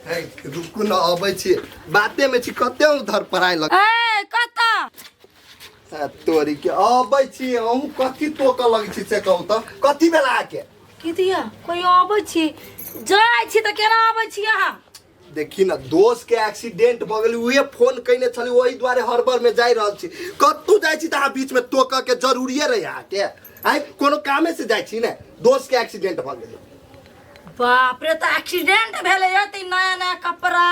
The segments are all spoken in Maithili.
हे रुकू न अबै छी बाते में छी कते उधर पढ़ाइ लग ए कतऽ आ, तोरी के अबै छी अहूँ कथी तोकऽ लगै छी से कहू तऽ कथी भेल अहाँके की दिया कोई अबै छी जाइ छी तऽ केना अबै छी अहाँ देखी न दोस्त के एक्सीडेंट भऽ गेलै उहे फोन कयने छली ओहि दुआरे हड़बड़ में जाय रहल छी कतहु जाइ छी तऽ अहाँ बीच में तोकऽ के जरूरिये रहै अहाँके आइ कोनो कामे से जाइ छी ने दोस्त के एक्सीडेंट भऽ गेलै बाप रे तऽ एक्सीडेंट भेलै ये तऽ ई नया नया कपड़ा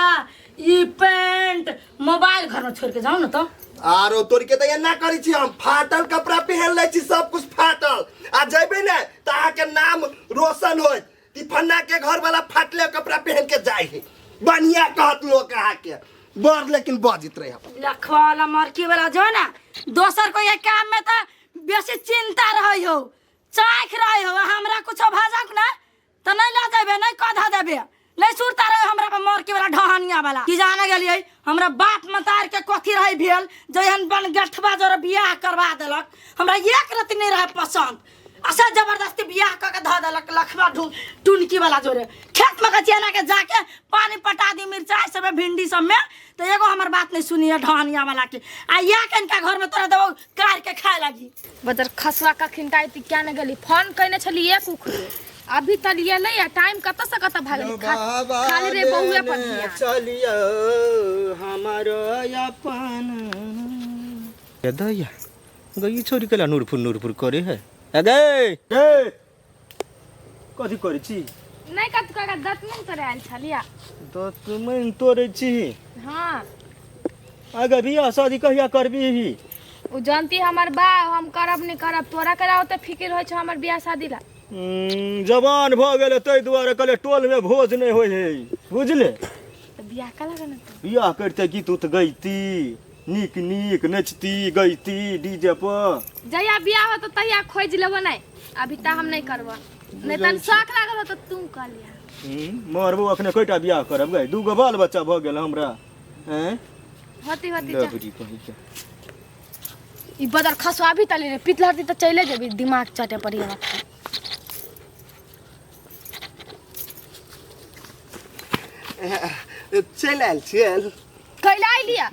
ई पैंट मोबाइल घर में छोड़ के जाउ ने तऽ आरो तोर के तऽ एना करै छी हम फाटल कपड़ा पहन लै छी सब कुछ फाटल आ जेबै ने तऽ अहाँके नाम रोशन होत ई फन्ना के घर वाला फाटले कपड़ा पहन के जाय है बढ़िया कहत लोग अहाँके बड़ लेकिन बजित रहे अपन लखवा वाला मरकी वाला जो ने दोसर कोई के काम में तऽ बेसी चिंता रहै हो चाख रहे हो हमरा कुछो भऽ जाउक ने तऽ नहीं लऽ जेबे नहीं कधा देबे नहीं सुरता रहे हमरा पर मरकी वाला ढहनिया वाला की जाने गेलियै हमरा बाप मतार के कथी रहे भेल जहन बन गठवा जोरे बियाह करवा देलक हमरा एक रति नहीं रहे पसंद असे जबरदस्ती बियाह कऽ के धऽ देलक लखवा ढू टुनकी वाला जोरे खेत में के चेना के जाके पानी पटा दी मिर्चाई सब में भिंडी सब में तो एगो हमर बात नहीं सुनिए ढहनिया वाला के आ या के इनका घर में तोरा देबो कार के खाए लगी बजर खसुआ कखिन टाइप क्या ने गेली फोन कइने छली एक उखड़े अभी तक एलै आ टाइम कतऽ से कतऽ भए गेलै खाली रे बहुए पर ध्यान चलियो हमारो अपन दैया गई छोरी केला नूरपुर नूरपुर करे है अगे ए कथी करे छी नहि कत काका दतमनि तोरे आयल छलिया दतमनि तोरे छी हाँ आगे बियाह शादी कहिया करबी ओ जानती हमर बा हम करब नहि करब तोरा करा ओते फिकिर होइ छौ हमर बियाह शादी ला जवान भऽ गेलै ताहि दुआरे कहले टोलमे भोज नहि होइ है बुझले तऽ बियाह कला ने तू बियाह करिते गीत उत गैती नीक नीक नचती गैती डीजे पर जहिया बियाह होतो तहिया खोजि लेबो नहि अभी तऽ हम नहि करबो नहि तन शौक लागल हो तऽ तू कऽ लिहा मरबो अखने कयटा बियाह करब गै दूगो बाल बच्चा भऽ गेल हमरा हैं होती होती जा लबरी कहीं के ई बदर खसवा भी तले रे पितलहर दी तऽ चले जेबी दिमाग चटे पड़ी हमरा चलि आयल छियै कैला अइलिया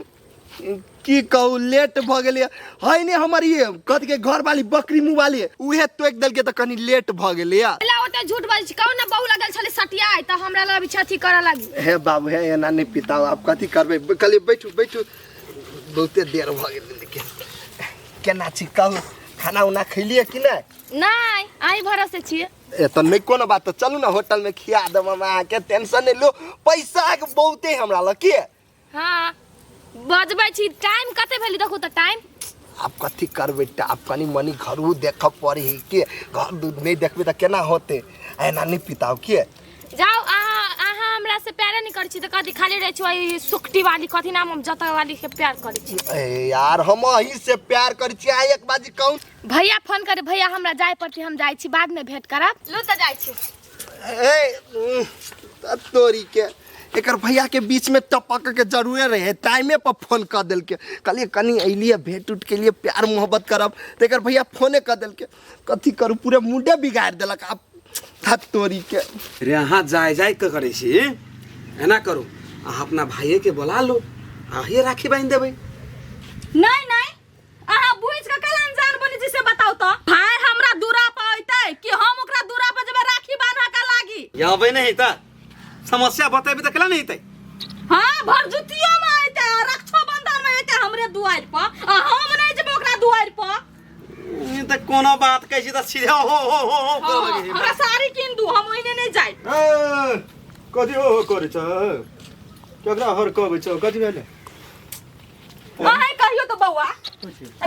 की कहू लेट भऽ गेलियै है ने हमर ये कथी के घर वाली बकरी मुँह वाली उहे तोकि देलकै तऽ कनी लेट भऽ गेलैया कैला ओते झूठ बाजै छी कहू ने बहू लगल छलै सटिया तऽ हमरा लग अभी अथी करऽ लागी हे बाबू हे एना नहि पिताओ आब कथी करबै कहलियै बैठू बैठू बहुते देर भऽ गेलै लेकिन केना छी कहू खाना उना खैलियै कि नहि नहि अहीं भरोसे छियै ए तऽ नहि कोनो बात तऽ चलू ने होटलमे खिया देब हम अहाँके टेंशन नहि लो पैसाके बहुते हमरा लग के हाँ बजबै छी टाइम कते भेलै देखू तऽ टाइम आब कथी करबै तऽ आब कनि मनि घरो देखऽ पड़ै है के घर दूध नहि देखबै तऽ केना होतै एना नहि पिताओ के जाओ अहाँ अहाँ हमरा से प्यारे नहीं करै छी तऽ कथी खाली रहै छी ओहि सुकटी वाली कथी नाम हम जतऽ वाली के प्यार करै छी ए यार हम अहीं से प्यार करै छी अहाँ एक बाजी कहू भैया फोन करे भैया हमरा जाय पड़तै हम जाइ छी बाद में भेंट करब लू तऽ जाइ छी ए तोरी के एकर भैया के बीच में टपक के जरूरे रहे टाइमे पर फोन कर देलके कहलिए कनी अलिए भेंट उठ के लिए प्यार मोहब्बत करब तऽ एकर भैया फोने कर देलके कथी करू पूरे मुंडे बिगाड़ देलक आब थक तोरी के रे अहाँ जाय जाय के करै छी एना करू अहाँ अपना भाइये के बोला लू अहीं राखी बान्हि देबै नहीं नहीं अहाँ बुझ के कल अनजान बनी छी से बताउ तो भाई हमरा दूरा पर अइतै कि हम ओकरा दूरा पर जेबै राखी बान्ह के लागी अबै नहि तऽ समस्या बतेबै तऽ केना नहि हेतै हाँ भरजुतियो में अइतै आ रक्षाबंधन में अइतै हमरे दुआरि पर आ हम नहीं जेबै ओकरा दुआरि पर ई तऽ कोनो बात कहै छी तऽ सीधे हो हो हो हो करऽ हाँ, लगै छै। हमरा साड़ी कीन दू हम ओहिने नहीं जाए ए, कथी हो हो करै छ केकरा हर कहबै छ कथी भेलै अहें कहियो तो बौआ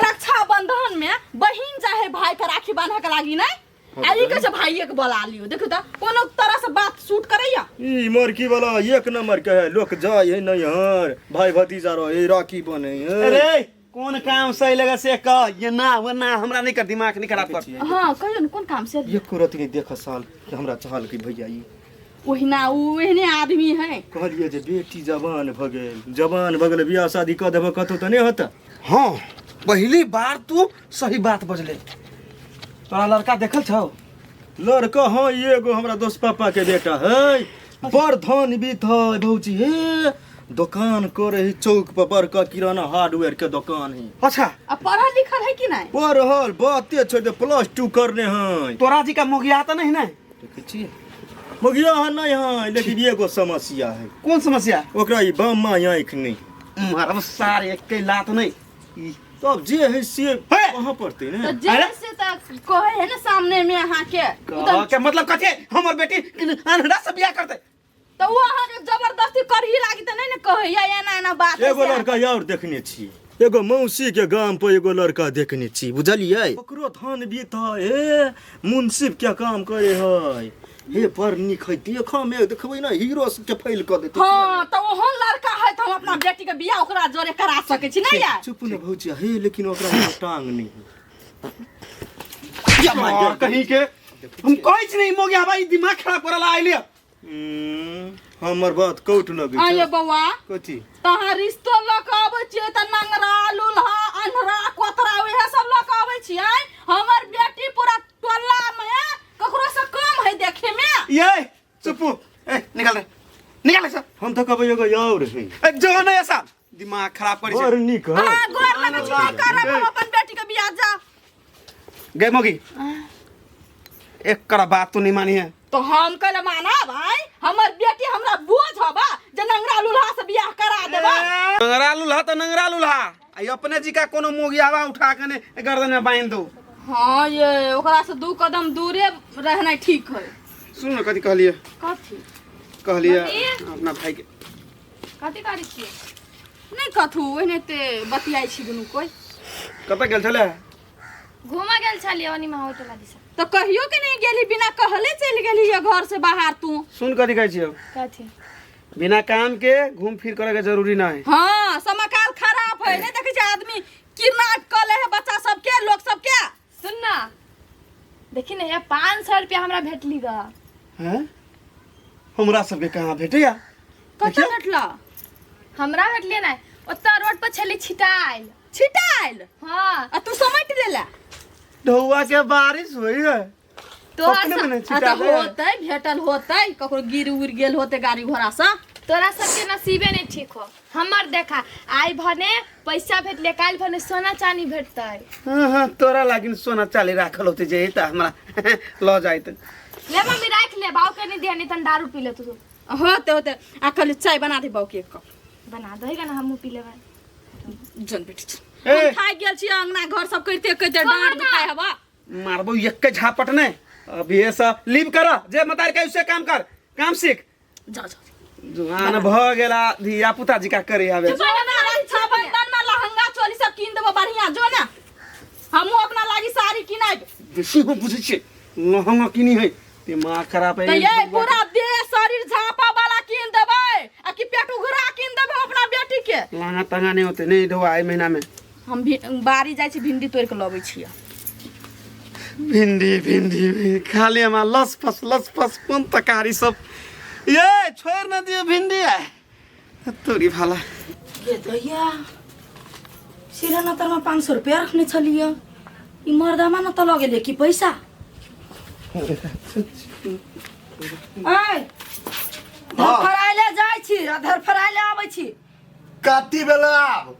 रक्षाबंधन में बहिन चाहे भाई के राखी बांधे के लागी नहीं आ ई कहै छै भाइये के बोला लियो देखियो त कोनो तरह से बात सूट करैया ई मरकी वाला एक नंबर के है लोक जाय है नैहर भाई भतीजा रहे राखी बने है अरे कोन काम सही लगे से कह ये ना वो ना हमरा नहीं कर दिमाग नहीं खराब कर हां कहियो न कोन काम से एको रति नहीं देख साल कि हमरा चाहल कि भैया ई ओहिना उ एहने आदमी है कहलिए जे बेटी जवान भ गेल जवान भ गेल बियाह शादी कऽ देबऽ कतौ तऽ नहि होता हाँ पहली बार तू सही बात बजले तोरा लड़का देखल छौ लड़का हाँ एगो हमरा दोस्त पापा के बेटा है बड़ धन बीत है भौजी हे दोकान करे है चौक पर बड़का किराना हार्डवेयर के दोकान है। अच्छा आ पढ़ल लिखल है कि नहीं? पढ़ल बाते छोड़ दे प्लस 2 करने है। तोरा जी का मोगिया तऽ नहीं ने? देखै छियै मगिया नहीं है लेकिन एगो समस्या है। कोन समस्या? ओकरा ई बामा आँखि नहीं। मारब सारे एके लात नहीं। तब जे है से हे! कहाँ पड़तै ने? तो जे से त कहे है ना सामने में अहाँ के उ कह के मतलब कथी? हमर बेटी अनहरा से बियाह करतै। त उ अहाँ के जबरदस्ती करही लागी त नहीं ने कहे या एना एना बात है एगो से। लड़का और देखने छी एगो मौसी के गाम पर एगो लड़का देखने छी बुझलियै ओकरो धन बीत है हे मुंसिफ के काम करे है हे पर नीक है देखऽ मे देखबै ना हीरो के फैल कऽ देतै। हाँ त ओहन लड़का है त हम अपना बेटी के बियाह ओकरा जोरे करा सकै छी नहीं यार? चुप ने भौजी हे लेकिन ओकरा एगो टांग नहीं है। और कहीं के हम कहै छी नहीं मोगिया भाई दिमाग खराब करला आइलिय। हमर बात कौट लगै आये छै। बौआ कथी? तहाँ रिश्तो लऽ कऽ अबै छियै तऽ नंगरा लुल्हा अन्हरा कोतरा उएह सब लऽ कऽ अबै छियै। हमर बेटी पूरा टोला में ककरो से कम है देखे में। ये चुपू ए निकाल रे निकाल रे सब। हम तऽ कहबै एगो और है। ए, जो नहीं ऐसा दिमाग खराब करै बड़ छै। नीक है। हाँ गोर लगै छी नहीं करब हम अपन बेटी के बियाह जा। गे मोगी एक कर बात तो नहीं मानी है। तो हम कल मानब आय हमर बेटी हमरा बोझ हबा जे नंगरा लुल्हा से बियाह करा देबा। नंगरा लुल्हा तो नंगरा लुल्हा आई अपने जी का कोनो मोगियावा उठा के ने गर्दन में बांध दो। हाँ ये ओकरा से 2 कदम दूरे रहना ठीक है। सुन न कथी कहलिए? कथी कहलिए मम्मी? अपना भाई के। कथी करै छियै? नहीं कथू ओहने ते बतियाइ छी दुनू कोई। कतऽ गेल छलै? घूमऽ गेल छलियै ओनी में होटल दिस। तो कहियो के नहीं गेली बिना कहले चलि गेली ये घर से बाहर तू। सुन कथी कहै छियौ? कथी? बिना काम के घूम फिर करे के जरूरी नहीं। हाँ समकाल खराब है नहीं देखै छै आदमी किडनैप कऽ ले है बच्चा सबके लोग सबके। सुन ना देखी ने ये 500 रुपया हमरा भेटली ग। हैं हमरा सबके कहाँ भेटैया? कतऽ भेटला? हमरा भेटलियै नहि ओतऽ रोड पर छली छिटाइल। छिटाइल? हाँ। आ तू समेट लेला? ढौआ के बारिश होई है। तोहर अपने मने आ छिटा तऽ दे। होतै भेटल होतै ककरो गिर उड़ गेल होतै गाड़ी घोड़ा से। तोरा सबके नसीबे नहीं ठीक हो। हमर देखा आई भने पैसा भेटले काल्हि भने सोना चानी भेटतै। हाँ हाँ तोरा लागिन सोना चाली राखल होतै जे तऽ हमरा लऽ जाइत। ले मम्मी राख ले बाऊ के नहीं दिया नहीं तन दारू पी ले तू। होते होते आ खाली चाय बना दे बाऊ के एक कप। बना दही ना हमहूँ पी लेबै। जन बेटी छी। ए। हम थाकि गेल छी अंगना घर सब करिते करिते डाँट दुखाय हवा। मारबो एक झापट ने अभी ये सब लीव कर जे मतार के उसे काम कर काम सीख। जा जा जुआन भ गेला धिया पुता जी का करे आवे। जो ना रक्षाबंधन में लहंगा चोली सब कीन देबो बढ़िया जो ना हमहूँ अपना लागी साड़ी किनाइब। बेसी हम बुझै छियै लहंगा किनी है दिमाग खराब है। तऽ ये पूरा देह शरीर झापा वाला कीन देबै आ कि पेट उघरा कीन देबै अपना बेटी के। लहंगा तंगा नहीं होते नहीं ढोआ एहि महीना में। हम बाड़ी जाइ छी भिंडी तोड़ि के लबै छियै। भिंडी भिंडी भिंडी खाली हमरा लस फस लस फस कोन तरकारी सब ये छोड़ न दियो भिंडी है तोरी भाला। गे दैया सिराना तरमा 500 रुपया रखने छलियै ई मर्दामा न त लगेले कि पैसा? ऐ धरफराइले जाइ छी आ धरफराइले आबै छी। कथी भेलै आब?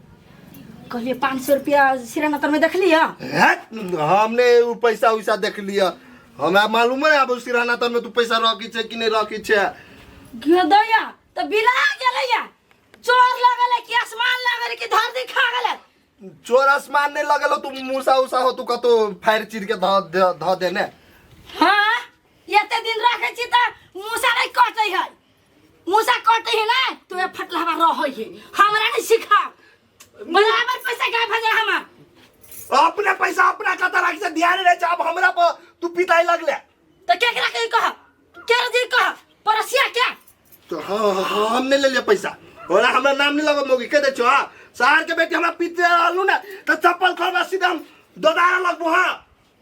कहलियै 500 रुपया सिराना तरमे देखलियै? हैट, हमने उ पैसा उसा देखलियै हमरा मालूम है आब सिराना तरमे तू पैसा रखी छै कि नहीं रखी छै। गे दैया त बिला गेलैया चोर लगल कि आसमान लगल कि धरती खा गेलै? चोर आसमान नहीं लगल हो, तू मूसा उसा हो तू कतो फायर चीर के ध देने। हाँ एते दिन रखे छी त मूसा नहीं कटै है मूसा कटै है ना तो ये फटलहवा रहै है हमरा नहीं सिखा बराबर पैसा गायब भऽ जाय हमर। अपने पैसा अपना कतऽ राखी से ध्यान रहे छै अब हमरा पर तू पिताई लगले। त केकरा के कह केकरा जी कह परसिया के? तो हाँ, हाँ, हमने ले लिया पैसा और हमरा नाम नहीं लगो मोगी के दे छो। हाँ शहर के बेटी हमरा पीते रहलू ना त चप्पल खोलबा सीधा हम दोदारा लगबो। हाँ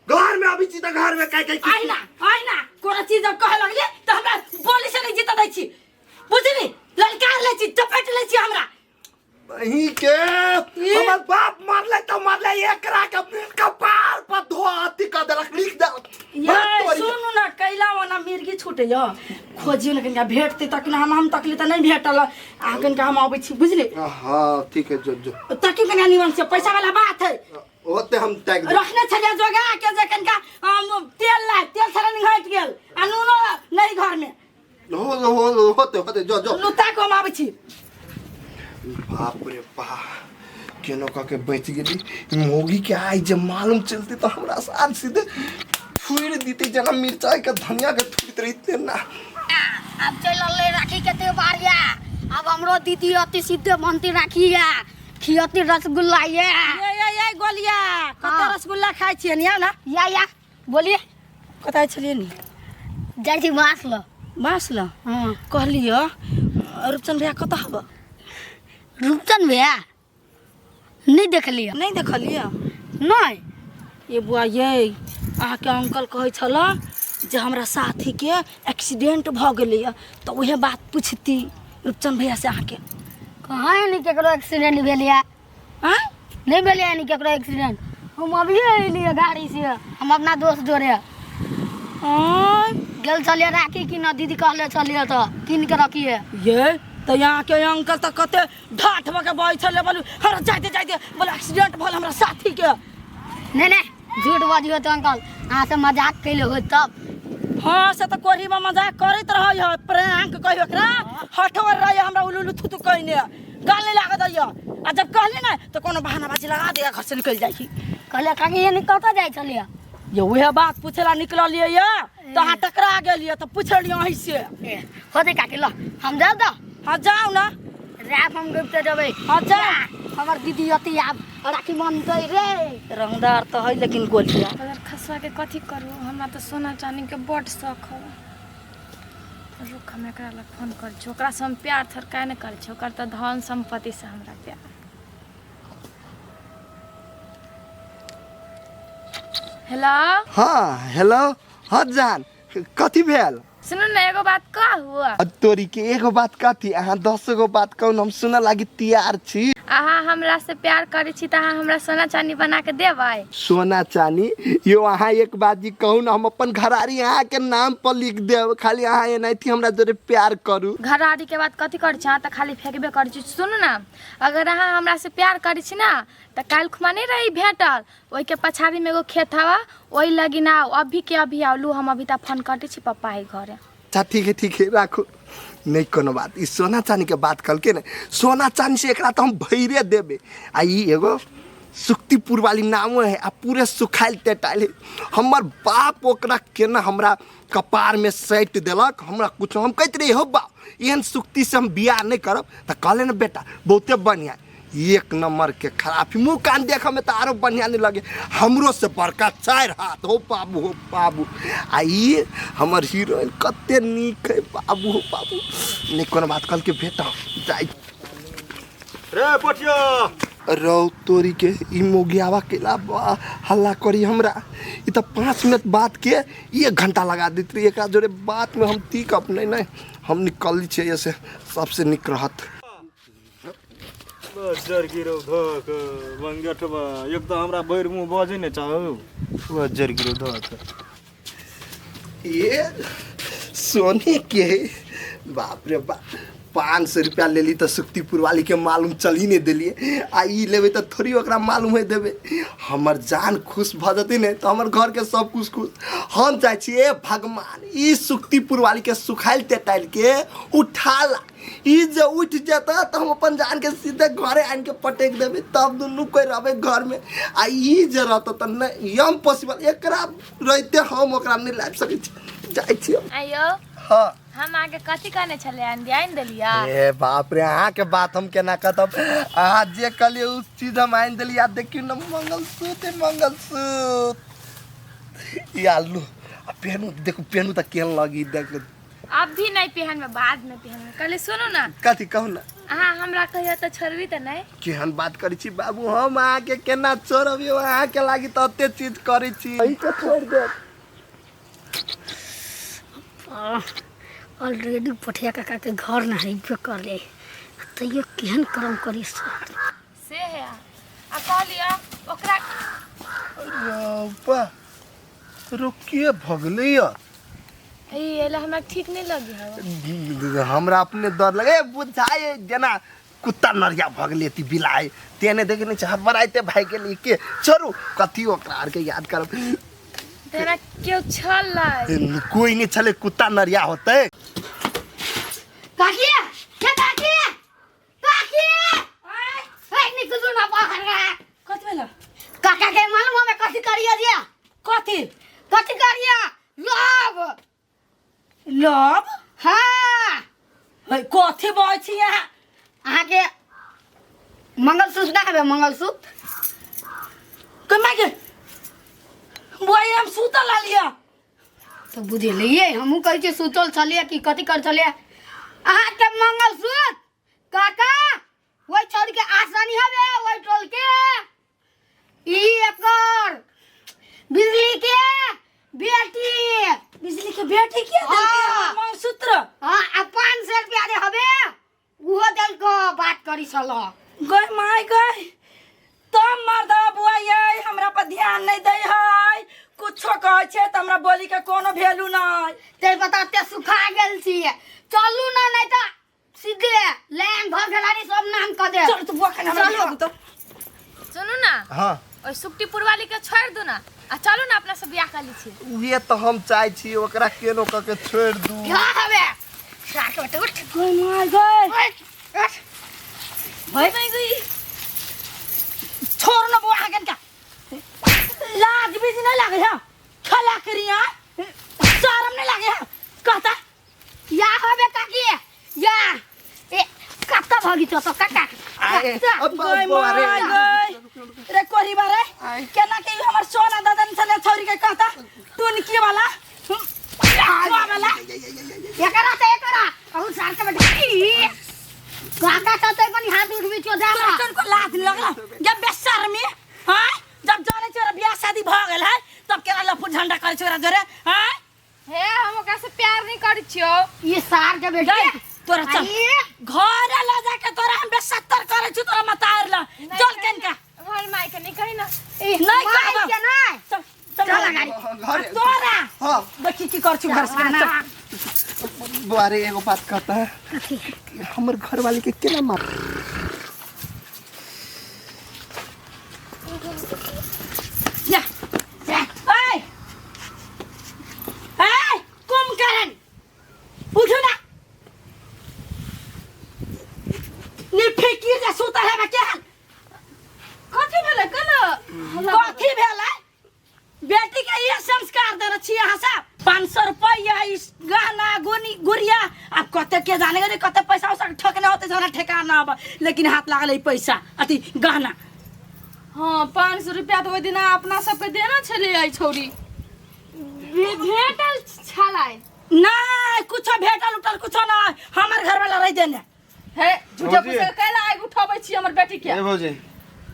घर में अभी छी त घर में काई काई आइ ना आइ ना कोनो चीज जब कहे लगले त हमरा बोली से नहीं जीत दै छी बुझली ललकार लै छी चपेट लै छी हमरा। ही के हमर बाप मरले त मरले एकरा के कपार पर धो अथी क देलक लिख देलक। ये सुनु ना कैला वाला मिर्गी छूटे यो खोजियो ने कनिका भेटतै तखन हम तकली तऽ नहि भेटल। आ कनिका हम अबै छी, बुझली? हाँ ठीक है, जो जो। तकी कनिका निमन से, पैसा वाला बात है। ओते हम टैग दे रखने छलियै जोगा के जे कनिका तेल ला, तेल छलै निघटि गेल आ नूनो नहीं घर में। हो हो होते होते, जो जो। लुता को हम आबै छी। बाप रे बाप, केनो कह के बच गेली। मोगी के आई जे मालूम चलते तो हमरा साथ सीधे थुइर दीते, जेना मिरचाई के धनिया के थुइत रहिते ना। अब चल रहलै राखी के त्योहार या, अब हमरो दीदी अति सीधे बनती राखी या, खियती रसगुल्ला ये। ये ये ये गोलिया, कते हाँ। रसगुल्ला खाइ छियै नि? आउ ना। या या बोलिए। कतऽ छलियै नि? जाइ छी मास ल। बाँस ल। हाँ। कहलियै रूपचंद भैया कतऽ हब? रूपचंद भैया नहीं देखलियै। नहीं देखलियै? नहीं। ये बुआ ये अहाँके अंकल कहै छल जे हमरा साथीके एक्सीडेंट भऽ गेलैए, तऽ उएह बात पुछती रूपचंद भैया से अहाँके। कहाँ एनी केकरो एक्सीडेंट भेल या? आँय? नहीं भेल यानी केकरो एक्सीडेंट। हम अभिये अयलियै गाड़ी से, हम अपना दोस्त जोड़े। आँय? गेल छलियै राखी किन, दीदी कहले छलियै तऽ कीन के रखिए। ये तऽ यहाँ के अंकल तऽ कते ढाठ भऽ के बजै छलै, बोलू हमरा जाइते जाइते बोले एक्सीडेंट भेल हमरा साथीके। नहीं नहीं, झूठ बजियो तो अंकल, अहाँ से मजाक कैले हो तब। हाँ से तऽ कोढ़ी में मजाक करैत रहै है, प्रैंक कहियो एकरा हठोर रहै, हमरा उलू उलू थुतु कहने गाल नहीं लागत दैया। आ जब कहली ना तो कोनो बहानाबाजी लगा दिया, घर से निकल जाइ छी। कहले काकी ये कतऽ जाइ छलियै? ये उहे बात पूछेला निकललियै ये तऽ अहाँ टकरा गेलियै तऽ पुछलियै अहीं से। ए, होतै काकी, ल हम जाउ तऽ। हाँ जाउ ना। रैप हम गुप्ते देबै। हाँ जाउ। हमर दीदी अति आब राखी बनतै रे। रंगदार तऽ है लेकिन गोलिया। अगर खसुआ के कथी करू, हमरा तऽ सोना चानी के बड शौक हौ। रुक, हम एकरा लग फोन करै छी। ओकरासँ हम प्यार थोड़का नहि करै छी, ओकर तऽ धन सम्पत्तिसँ हमरा प्यार। हेलो। हाँ हेलो, हाँ जान, कथी भेल? सुनू ने, एगो बात कहू। आ तोरी के एगो बात कथी, अहाँ 10 गो बात कहू, हम सुनऽ लागी तैयार छी। अहाँ हमरा से प्यार करै छी तऽ अहाँ हमरा सोना चानी बना के देबै? सोना चानी? यो अहाँ एक बात जी कहू ना, हम अपन घरारी अहाँ के नाम पर लिख देब, खाली अहाँ एनाहिते हमरा जोरे प्यार करू। घरारी के बात कथी करै छी, अहाँ तऽ खाली फेंकबे करै छी। सुनू ना, अगर अहाँ हमरा से प्यार करै छी ना तऽ काल्हि खुमा नहि रही भेटल, ओहिके पछाड़ी में एगो खेत हवा, ओहि लगी ना आउ, अभी के अभी आउ। लू हम अभी तक फोन कटै छी, पप्पा है घरे। अच्छा ठीक है ठीक है, राखू, नहीं कोनो बात। ई सोना चानी के बात कहलके ने, सोना चानी से एकरा तो हम भैरे देबे। आ ई एगो सुक्तिपुर वाली नामो है आ पूरे सुखाइल टेटाइल है। हमर बाप ओकरा केना हमरा कपार में सैट देलक, हमरा कुछ हम कहैत रही हो बाप एहन सुक्ति से हम बियाह नहीं करब, तऽ कहले ने बेटा बहुते बढ़िया, एक नंबर के खराब मुँह कान देख में तो आरो बढ़िया नहीं लगे, हमरो से बड़का 4 हाथ हो बाबू हो बाबू। आ ई हमर हीरोइन कते नीक है बाबू हो बाबू। नहीं कोनो बात, कल के भेटा जाय रे पटिया रौ तोरी के ई मोगियावा केला हल्ला करी हमरा, ई तो 5 मिनट बात के 1 घंटा लगा देत रही। एकरा जोरे बात में हम तीक अपने नहीं, हम निकल छियै ऐसे सबसे निक रहत। बज्जर गिरौ धक बंगठबा, एक तऽ हमरा भरि मुँह बजै नहि चाहू, बज्जर गिरौ धक। ये सोने के बाप रे बाप, 500 रुपया लेली तऽ सुक्तिपुर वाली के मालूम चली नहीं देलिए, आ ई लेबै तऽ थोड़ी ओकरा मालूम होइ देबै। हमर जान खुश भऽ जेतै ने तऽ हमर घर के सब कुछ खुश। हम चाहै छी ए भगवान ई सुक्तिपुर वाली के सुखाइल टेटाइल के उठा ला, ई जे उठ जेतै तऽ हम अपन जान के सीधे घरे आनि के पटकि देबै, तब दुनू कोइ रहबै घर में। आ ई जे रहतै तऽ नहि यम पॉसिबल, एकरा रहिते हम ओकरा नहि लाबि सकै छी। जाइ छी हम। आइयो। हाँ। हम अहाँके कथी कहने छलियै? आनि देलियै? ए बाप रे, अहाँके बात हम केना कहब, अहाँ जे कहलियै उस चीज हम आनि देलियै। आ देखियौ ने मंगलसूत्र, मंगलसूत्र ई आलू आ पेनू, देखू पेनू तऽ केहन लगी देखू। अभी नहीं पहनबे, बाद में पहनबे। कहली सुनू ना। कथी कहू ना। अहाँ हमरा कहियो तऽ छोड़बी तऽ नहीं? केहन बात करै छी बाबू, हम अहाँके केना छोड़ब यौ, अहाँके लागि तऽ ओते चीज करै छी, अहीँके छोड़ि देब। ऑलरेडी पठिया काका के घर ना हेबे करले, तैयो केहन करम करी सर। से है आ कहलियै ओकरा बा रुकिए भगलै या ई एला हमरा ठीक नहीं लगी हवा। हमरा अपने डर लगे बुझाए जेना कुत्ता नरिया भऽ गेलै अथी बिलाइ तेने देखने छै हड़बड़ाइते भागि गेलै के छोड़ू कथी ओकरा आरके याद करब। तेरा केओ छलै? कोई नहीं छलै, कुत्ता नरिया होतै। काकी के काकी काकी ए निकलू ना बाहर। कथी भेल? काका के मालूम हमें कथी करिया दिया? कथी कथी करिया? Love love. हाँ है कथी बजै छी अहाँ? अहाँके मंगलसूत्र ना हेबे? मंगलसूत्र के माय के बुआ हम सुतल रहलियै। तो बुझलियै हमहूँ कहै छियै सुतल छलियै कि कथी कर छलियै। अहाँके मंगलसूत्र काका ओहि छौड़ी के आसानी हवे ओहि टोल के ई एकर बिजली के बेटी। बिजली के बेटी के देलकै हाँ। हमर मंगलसूत्र? हाँ आ 500 रुपया दे हवे उहो देलको बात करी छल। गई माय गई तब मर्दवा बुआ ये हमरा पर ध्यान नहीं दै है, कुछो कहै छै तऽ हमरा बोली के कोनो वैल्यू नहीं। ते पता ते सुखा गेल छियै चलू ना नहीं तऽ सीधे लैन घर घरारी सब नाम कऽ दे। चल तू बुआ खाना हमरा चलू। दिया तो। सुनू ना हाँ ओहि सुकटीपुर वाली के छोड़ दू ना आ चलू ना अपना सब बियाह कर ली छी। उहे तऽ हम चाहै छी ओकरा केनो कऽ के छोड़ि दू। क्या हवे साथ उठ उठ गई माय गई उठ उठ भाई भाई गई छोड़ ना बुआ आगन का लाज बीज नहीं लागे है खला करिया शर्म नहीं लागे है कहता या हवे काकी या ए कत्ता भागी तो काका आए, कत्ता? अब गई बौआ रे। माय गई रे कोरी बारे केना के हमर सोना ददन छले छौरी के कहता टुनकी वाला वाला एकरा त एकरा अहु साल के बेटा ई काका त तै पनि हाथ उठबी छो जा तोरा को लाज नहीं लगला जब बेशर्मी हां जब जाने छोरा बियाह शादी भ गेल है तब केना लफुट झंडा करे छोरा जोरे हां हे हम ओकरा से प्यार नहीं करै छियौ। ये सार के बेटी गई तोरा चल आई। घर ल जाके तोरा हम बेसत्तर करे छु तोरा मतार ल चल केनका हर माय के नहीं कही ना। ए नहीं माई कहब। के नहीं चल चल चल अगाडि। घरे तोरा हाँ देखी की कर छु घर से चल। बौआ रे एगो बात कहता है हमर घर वाली के केना मार या ए ए कुंभकर्ण उठो ना नी फिकिर जे सुतल है के हाल कथी भेलै केना कथी भेलै? बेटी के ये संस्कार देने छी अहाँ सब 500 रुपया इस गहना गुनी गुड़िया अब कते के जाने गए कते पैसा उसा ठकने होते जरा ठेकाना अब लेकिन हाथ लागल है पैसा अथी गहना। हाँ 500 रुपया तऽ ओहि दिना अपना सबके देना छलै एहि छौड़ी। भेटल छलै? नहीं कुछो भेटल उटल कुछो नहीं हमर घर वाला रह देने। हे झूठे भौजी। फूसे कैला आगि उठाबै छी हमर बेटी के? ए भौजी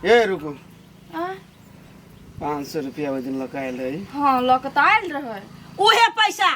ए रुकू 500 रुपया ओहि दिन लऽ कऽ आयल रही। हाँ लऽ कऽ तऽ आयल रहै उहे पैसा।